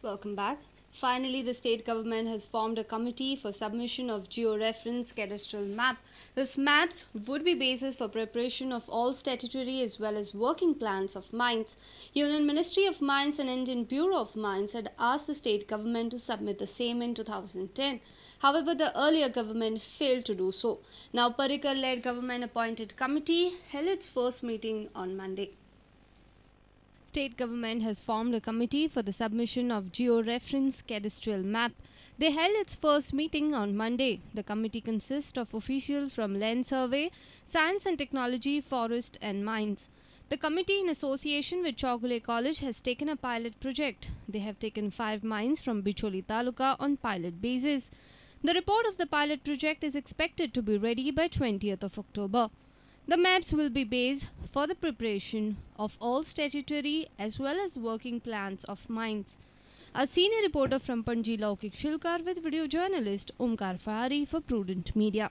Welcome back. Finally, the state government has formed a committee for submission of geo-reference cadastral map. This maps would be basis for preparation of all statutory as well as working plans of mines. Union Ministry of Mines and Indian Bureau of Mines had asked the state government to submit the same in 2010. However, the earlier government failed to do so. Now, Parrikar-led government appointed committee held its first meeting on Monday. State government has formed a committee for the submission of geo-reference cadastral map. They held its first meeting on Monday. The committee consists of officials from Land Survey, Science and Technology, Forest and Mines. The committee, in association with Chowgule College, has taken a pilot project. They have taken 5 mines from Bicholi Taluka on pilot basis. The report of the pilot project is expected to be ready by 20th of October. The maps will be based for the preparation of all statutory as well as working plans of mines. A senior reporter from Panji, Laukik Shilkar, with video journalist Omkar Fahari for Prudent Media.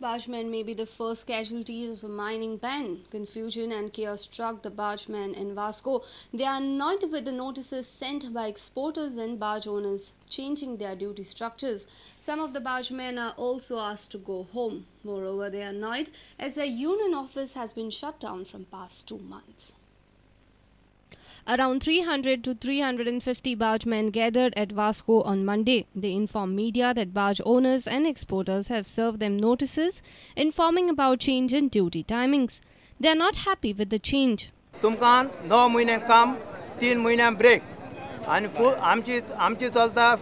Bargemen may be the first casualties of a mining ban. Confusion and chaos struck the bargemen in Vasco. They are annoyed with the notices sent by exporters and barge owners changing their duty structures. Some of the bargemen are also asked to go home. Moreover, they are annoyed as their union office has been shut down from past 2 months. Around 300 to 350 bargemen gathered at Vasco on Monday. They informed media that barge owners and exporters have served them notices informing about change in duty timings. They are not happy with the change. तुमकां 9 महिने काम, 3 महिने break आणि आमची आमची चलता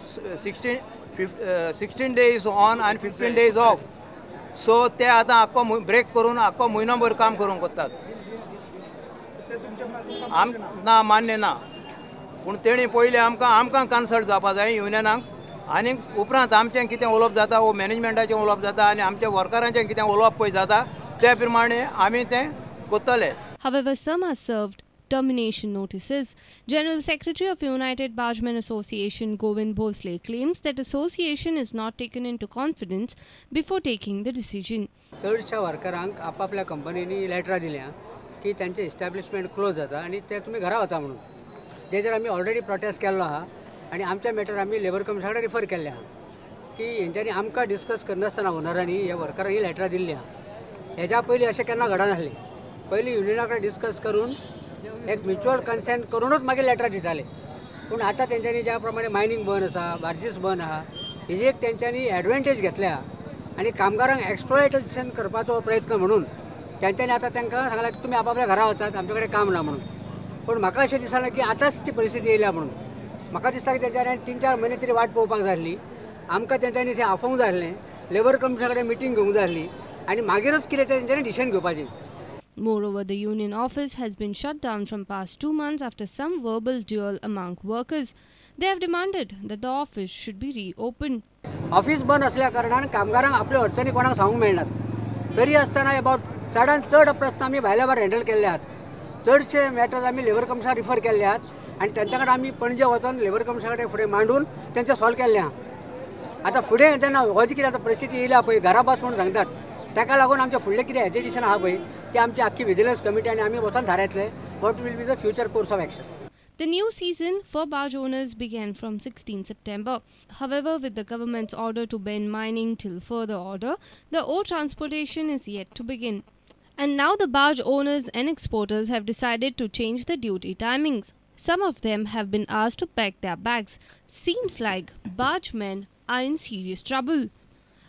16 days on आणि 15 days off. So ते आतां आख्खो ब्रेक करून आख्खो म्हयनोभर काम करूंक कोत्तात. आम ना मान्य ना, पूण तेणी पयलीं आमकां आमकां कन्सल्ट जावपा जाय युनियनाक आनी उपरांत आमचें कितें उलोवप जाता वो मॅनेजमेंटाचें उलोवप जाता आनी आमच्या वर्करांचें कितें उलोवप पळय जाता त्या प्रमाणे आमी तें करतले. However, some are served termination notices. General Secretary of United Bargemen Association Govind Bhosle claims that association is not taken into confidence before taking the decision. चडशा वर्करांक आपापल्या कंपनींनी लेटरां दिल्या की तांचे इस्टॅब्लिशमेंट क्लोज जाता आनी ते तुमी घरा वचा म्हणून. तेजेर आमी ऑलरेडी प्रोटेस्ट केल्लो आहा आनी आमच्या मॅटर आमी लेबर कमिशना कडेन रिफर केल्ले आहा की हेंच्यांनी आमकां डिस्कस करनासतना ओनरांनी ह्या वर्करांक ही लेटरां दिल्ली आहा. हेज्या पयलीं अशें केन्ना घडनासलें. पयलीं युनियना कडेन डिस्कस करून एक म्युच्युअल कन्सेंट करूनच मागीर लेटरां दिताले. पूण आतां तेंच्यांनी ज्या प्रमाणे मायनींग बंद आसा, बार्जीस बंद आहा, हेजी एक तेंच्यांनी एडवांटेज घेतल्या आनी कामगारांक एक्सप्लॉयटेशन करपाचो प्रयत्न म्हणून तेंच्यांनी आतां तांकां सांगलां की तुमी आपापल्या घरा वचात, आमचे कडेन काम ना म्हणून. पूण म्हाका अशें दिसना की आतांच ती परिस्थिती येयल्या म्हणून. म्हाका दिसता की तेंच्यांनी 3-4 म्हयने तरी वाट पळोवपाक जाय आसली. आमकां तेंच्यांनी थंय आफोवंक जाय आसलें, लेबर कमिशना कडेन मिटींग घेवंक जाय आसली आनी मागीरच कितें तें तेंच्यांनी डिसिजन घेवपाचें. Moreover, the union office has been shut down from past 2 months after some verbal duel among workers. They have demanded that the office should be reopened. Office बंद असल्या कारणान कामगारांक आपल्यो अडचणी कोणाक सांगूंक मेळनात. तरी आसतना अबाउट चडान चड प्रस्न आमी भायल्या भायर हँडल केल्ले आहात. चडशे मॅटर्स आमी लेबर कमिशनाक रिफर केल्ले आहात आनी तेंच्या कडेन आमी पणजे वचून लेबर कमिशना कडेन फुडें मांडून तेंचें सॉल्व केल्लें आहा. आतां फुडें जेन्ना हो जी कितें आतां परिस्थिती येयल्या पळय, घरा बस म्हणून सांगतात, ताका लागून आमचें फुडलें कितें एजिटेशन आहा पळय ती आमची आख्खी विजिलन्स कमिटी आनी आमी वचून थारायतले what will be the future course of action. The new season for barge owners began from 16 September. However, with the government's order to ban mining till further order, the ore transportation is yet to begin. And now the barge owners and exporters have decided to change the duty timings. Some of them have been asked to pack their bags. Seems like bargemen are in serious trouble.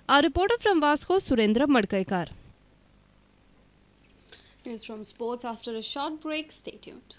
Our reporter from Vasco, Surendra Madkaikar. News from sports after a short break. Stay tuned.